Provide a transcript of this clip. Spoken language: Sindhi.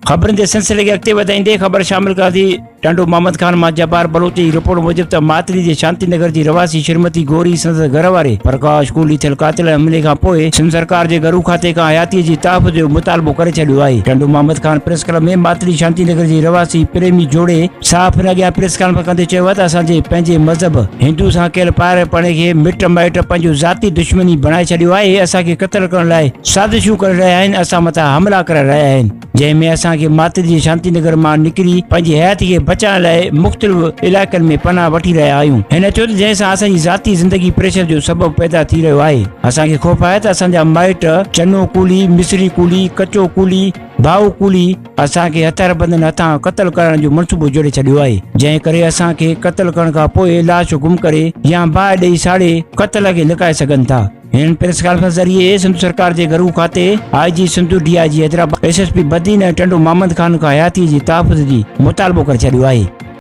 خبرن جي سلسلي کي اڳتي وڌائيندي خبر شامل ڪريان ٿي ٽنڊو محمد خان مان جبار بلوچ جي رپورٽ موجب ته ماتلي جي شانتي نگر جي رهواسي شريمتي گوري سندس گهر واري پرڪاش ڪولهي ٿيل قاتل حملي کان پوء سنڌ سرڪار جي گهرو کاتي کان حياتي جي تحفظ جو مطالبو ڪري ڇڏيو آهي. ٽنڊو محمد خان پريس ڪلب ۾ ماتلي شانتي نگر جي رهواسي پريمي جوڙي صحافين اڳيان پريس ڪانفرنس ڪندي چيو آهي ته اسان جي پنهنجي مذهب هندو سان ڪيل پائرپڻي کي مٽ مائٽ پنهنجو ذاتي دشمني بڻائي ڇڏيو آهي اسان کي قتل ڪرڻ لاء سازشون ڪري رهيا آهن اسان مٿان حملا ڪري رهيا آهن جنهن ۾ اسان کي ماتلي جي شانتي نگر مان نڪري پنهنجي حياتي کي بچائڻ لاء مختلف علائقن ۾ پناهه وٺي رهيا آهيون هن چيو ته جنهن سان اسان جي ذاتي زندگي پريشر جو سبب پيدا ٿي رهيو آهي اسان کي خوف آهي ته اسان جا مائٽ چنو ڪولهي مصري ڪولهي ڪچو ڪولهي ڀائو ڪولهي اسان کي هٿياربندن هٿان قتل ڪرائڻ جو منصوبو جوڙي ڇڏيو آهي جنهن ڪري اسان کي قتل ڪرڻ کان پوء لاش گم ڪري يا باهه ڏئي ساڙي قتل کي لڪائي سگهن ٿا. هنن پريس ڪانفرنس ذريعي سنڌ سرڪار جي گهرو کاتي، I G Sindh, D I G Hyderabad, S S P Badin ۽ Tando Muhammad Khan کان حياتي جي تحفظ جي مطالبو ڪري ڇڏيو آهي.